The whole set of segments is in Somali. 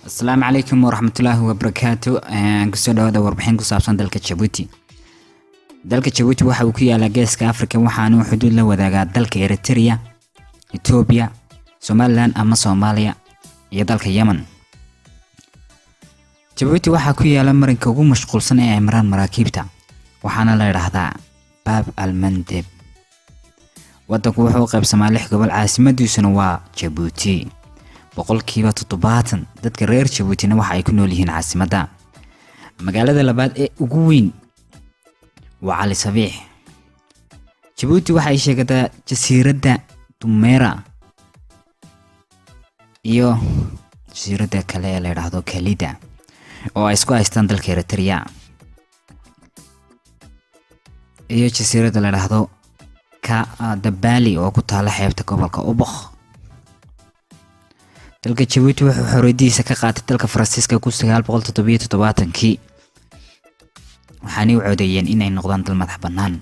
Asalaamu calaykum waraxmatullaahi wabarakaatu. Kusoo dhawaada warbixin ku saabsan dalka Jabuuti. Dalka Jabuuti waxa uu ku yaalaa Geeska Afrika, waxaana uu xuduud la wadaagaa dalka Eritrea, Etoobiya, Somaliland ama Soomaaliya iyo dalka Yemen. Jabuuti waxaa ku yaala marinka ugu mashquulsan ee ay maraan maraakiibta, waxaana la idhaahdaa Baab al Mandeb. Wadanku wuxuu u qaybsamaa lix gobol, caasimadiisuna waa Jabuuti. 70% dadka reer Jabuutina waxa ay ku nool yihiin caasimadda. Magaalada labaad ee ugu weyn waa Cali Sabiix. Jabuuti waxa ay sheegataa jasiiradda Dumera iyo jasiiradda kale ee la yidhaahdo Kalida oo ay isku haystaan dalka Eritrea, iyo jasiiradda la yidhaahdo Ka Dabali oo ku taala xeebta gobolka Ubakh. Dalka Jabuuti wuxuu xorriyadiisa ka qaatay dalka Faransiiska 1977-kii, waxaanay u codeeyeen inay noqdaan dal madax bannaan.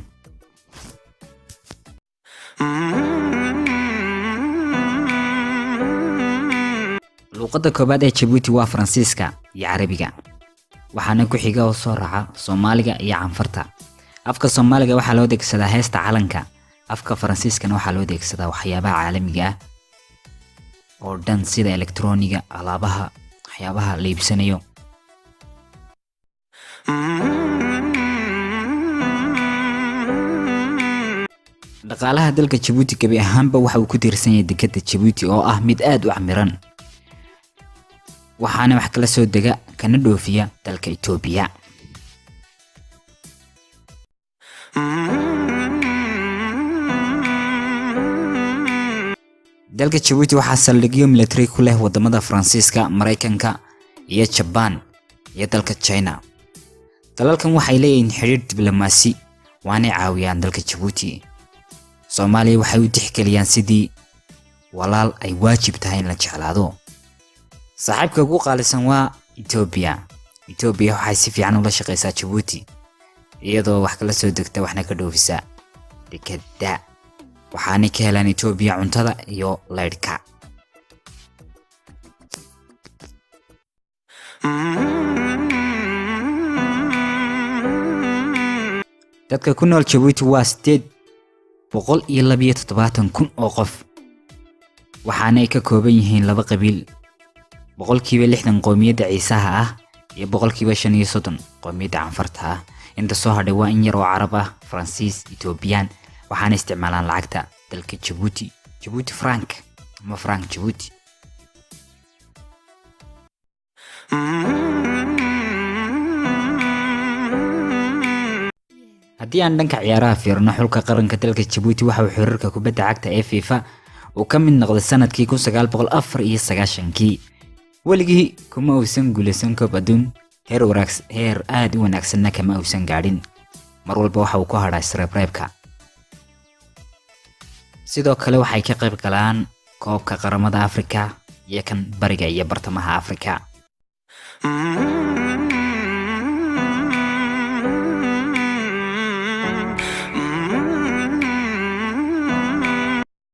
Luuqadda koowaad ee Jabuuti waa Faransiiska iyo Carabiga, waxaana ku xiga oo soo raaca Soomaaliga iyo Canfarta. Afka Soomaaliga waxaa loo adeegsadaa heesta calanka, afka Faransiiskana waxaa loo adeegsadaa waxyaabaha caalamiga ah oo dhan, sida elektroniga, alaabaha, waxyaabaha la iibsanayo. Dhaqaalaha dalka Jabuuti gebi ahaanba waxa uu ku tiirsan yahay dekadda Jabuuti oo ah mid aad u camiran, waxaana wax kala soo dega kana dhoofiya dalka Itoobiya. Dalka Jabuuti waxaa saldhigyo military ku leh wadamada Faransiiska, Maraykanka iyo Jabaan iyo dalka China. Dalalkan waxay leeyihiin xidhiir diblomaasi, waanay caawiyaan dalka Jabuuti. Soomaaliya waxay u tixgeliyaan sidii walaal ay waajib tahay in la jeclaado. Saaxiibka ugu qaalisan waa Etoobiya. Etoobiya waxay si fiican ula shaqeysaa Jabuuti, iyadoo wax kala soo degta waxna ka dhoofisa dekadda, waxaanay ka helaan Etoobiya cuntada iyo laydhka. Dadka ku nool Jabuuti waa 872,000 oo qof, waxaanay ka kooban yihiin laba qabiil: 60% qoomiyadda Ciisaha ah iyo 35% qoomiyadda Canfarta ah. Inta soo hadhay waa in yar oo Carab ah, Faransiis, Etoobiyaan, waxaana isticmaalaan lacagta dalka Jabuuti, Jabuuti franc ama franc Jabuuti. Haddii aan dhanka ciyaaraha fiirno, xulka qaranka dalka Jabuuti waxa uu xiriirka kubadda cagta ee FIFA uu ka mid noqday sanadkii 1994-kii. Weligii kuma uusan guulaysan koob adduun, heer wanaagsan, heer aad u wanaagsanna kama uusan gaadhin. Mar walba waxa uu ku hadhaa isreebreebka. Sidoo kale waxay ka qayb galaan koobka qaramada Afrika iyo kan Bariga iyo Bartamaha Afrika.